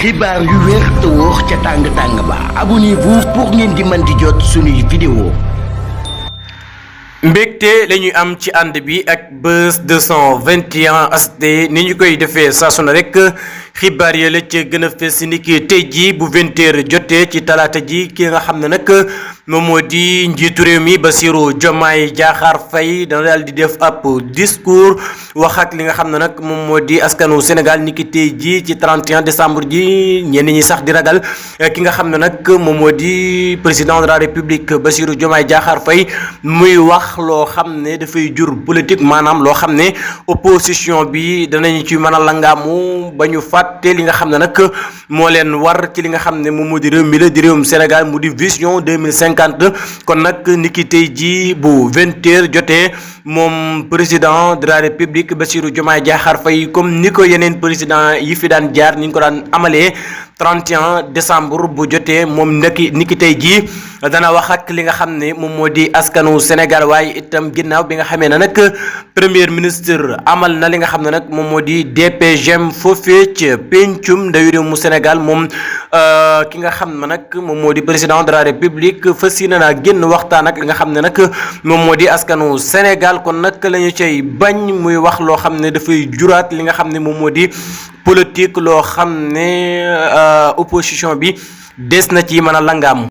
xibaar yu wér te wóor ca tàng ba abonnez-vous pour ngeen di mën di jot suñuy vidéo. mbégte lañuy am ci ànd bi ak Buzz 221 HD ni ñu koy defee saa su ne rek xibaar yi la ca gën a fees ni ki tey jii bu 20h jotee ci talaata ji ki nga xam ne nag moom moo di njiitu réew mi Bassirou Diomaye Diakhar Faye dana daal di def ab discours wax ak li nga xam ne nag moom moo di askanu Sénégal ni ki tey jii ci 31 décembre ji ñenn ñi sax di ragal ki nga xam ne nag moom moo di président de la République Bassirou Diomaye Diakhar Faye muy wax loo xam ne dafay jur politique maanaam loo xam ne opposition bi danañu ci mën a langaamu ba ñu fàtte li nga xam ne nag moo leen war ci li nga xam ne moom moo di réew mi la di réewum Sénégal mu di vision 2050 kon nag niki tey jii bu 20h jotee moom président de la République Bassirou Diomaye Diakhar Faye comme ni ko yeneen président yi fi daan jaar ni ñu ko daan amalee 31 décembre bu jotee moom niki tey jii dana wax ak li nga xam ne moom moo di askanu Sénégal waaye itam ginnaaw bi nga xamee ne nag premier ministre amal na li nga xam ne nag moom moo di DPGM foofee ca pencum ndawi réew mu Sénégal moom ki nga xam ne nag moom moo di président de la République fas yéene naa génn waxtaan ak li nga xam ne nag moom moo di askanu Sénégal kon nag la ñu cay bañ muy wax loo xam ne dafay juraat li nga xam ne moom moo di politique loo xam ne opposition bi des na ci mën a langaam